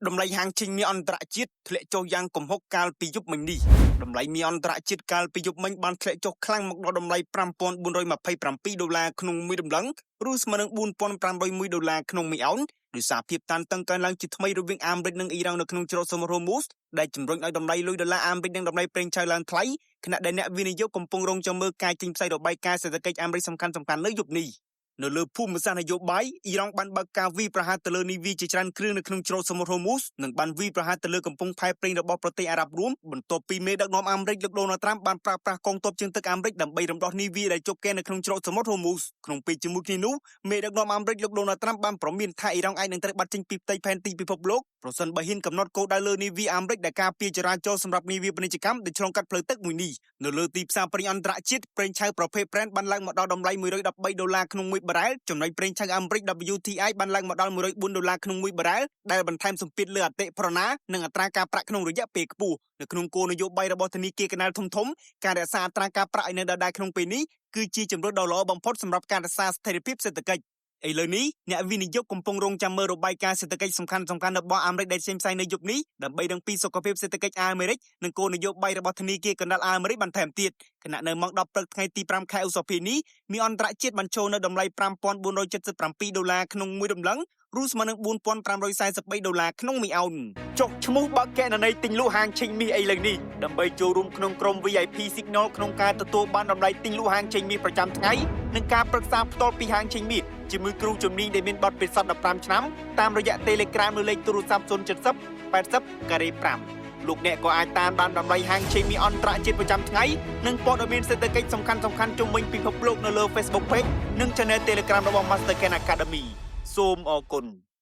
តម្លៃហាងឆេងមាសអន្តរជាតិធ្លាក់ចុះយ៉ាងគំហុកកាលពីយប់មិញនេះតម្លៃមាសអន្តរជាតិកាលពីយប់មិញបានធ្លាក់ចុះខ្លាំងមកដល់តម្លៃ5427ដុល្លារក្នុងមួយតម្លឹងឬស្មើនឹង4501ដុល្លារក្នុងមួយអោនដោយសារភាពតានតឹងកើនឡើងជាថ្មីរវាងអាមេរិកនិងអ៊ីរ៉ង់នៅក្នុងច្រកសមុទ្រហូមូសដែលជំរុញឲ្យតម្លៃលុយដុល្លារអាមេរិកនិងតម្លៃប្រេងឆៅឡើងថ្លៃខណៈដែលអ្នកវិនិយោគកំពុងរងចាំមើលការចេញផ្សាយរបាយការណ៍សេដ្ឋកិច្ចអាមេរិកសំខាន់ៗនៅយប់នេះនៅលើភូមិសាស្ត្រនយោបាយអ៊ីរ៉ង់បានបើកការវាយប្រហារទៅលើនាវាជាច្រើនគ្រឿងនៅក្នុងច្រកសមុទ្រហូមូសនិងបានវាយប្រហារទៅលើកំពង់ផែប្រេងរបស់ប្រទេសអារ៉ាប់រួមបន្ទាប់ពីមេដឹកនាំអាមេរិកលោកដូណាល់ត្រាំបានប្រើប្រាស់កងទ័ពជើងទឹកអាមេរិកដើម្បីរំដោះនាវាដែលជាប់គាំងនៅក្នុងច្រកសមុទ្រហូមូសក្នុងពេលជាមួយគ្នានោះមេដឹកនាំអាមេរិកលោកដូណាល់ត្រាំបានព្រមានថាអ៊ីរ៉ង់អាចនឹងត្រូវបាត់ចេញពីផ្ទៃផែនទីពិភពលោកប្រសិនបើហ៊ានកំណត់គោលដៅលើនាវាអាមេរិកដែលការពារចរាចរណ៍សម្រាប់នាវាពាណិជ្ជកម្មដែលឆ្លងកាត់ផ្លូវទឹកមួយនេះនៅលើទីផ្សារប្រេងអន្តរជាតិប្រេងឆៅប្រភេទ Brent បានឡើងមកដល់តម្លៃ113ដុល្លារក្នុងមួយបារ៉ែលចំណែកប្រេងឆៅអាមេរិក WTI បានឡើងមកដល់104ដុល្លារក្នុងមួយបារ៉ែលដែលបន្ថែមសម្ពាធលើអតិផរណានិងអត្រាការប្រាក់ក្នុងរយៈពេលខ្ពស់នៅក្នុងគោលនយោបាយរបស់ធនាគារកណ្ដាលធំៗការរក្សាអត្រាការប្រាក់ឲ្យនៅដដែលក្នុងពេលនេះគឺជាជម្រើសដ៏ល្អបំផុតសម្រាប់ការរក្សាស្ថិរភាពសេដ្ឋកិច្ចឥឡូវនេះអ្នកវិនិយោគកំពុងរងចាំមើលរបាយការណ៍សេដ្ឋកិច្ចសំខាន់ៗរបស់អាមេរិកដែលចេញផ្សាយនៅយប់នេះដើម្បីដឹងពីសុខភាពសេដ្ឋកិច្ចអាមេរិកនិងគោលនយោបាយរបស់ធនាគារកណ្ដាលអាមេរិកបន្ថែមទៀតខណៈនៅម៉ោង10ព្រឹកថ្ងៃទី5ខែឧសភានេះមាសអន្តរជាតិបានចូលនៅតម្លៃ5477ដុល្លារក្នុងមួយតម្លឹងឬស្មើនឹង4543ដុល្លារក្នុងមួយអោនចុះឈ្មោះបើកកណន័យទិញលក់ហាងឆេងមាសឥឡូវនេះដើម្បីចូលរួមក្នុងក្រុម VIP Signal ក្នុងការទទួលបានតម្លៃទិញលក់ហាងឆេងមាសប្រចាំថ្ងៃនិងការប្រឹក្សាផ្ទាល់ពីហាងឆេងមាសជាមួយគ្រូជំនាញដែលមានបទពិសោធន៍15ឆ្នាំតាមរយៈ Telegram នៅលេខទូរស័ព្ទ070 80ការ៉េ5លោកអ្នកក៏អាចតាមដានតម្លៃហាងឆេងមាសអន្តរជាតិប្រចាំថ្ងៃនិងព័ត៌មានសេដ្ឋកិច្ចសំខាន់ៗជុំវិញពិភពលោកនៅលើ Facebook Page និង Channel Telegram របស់ Master Ken Academy សូមអរគុណ។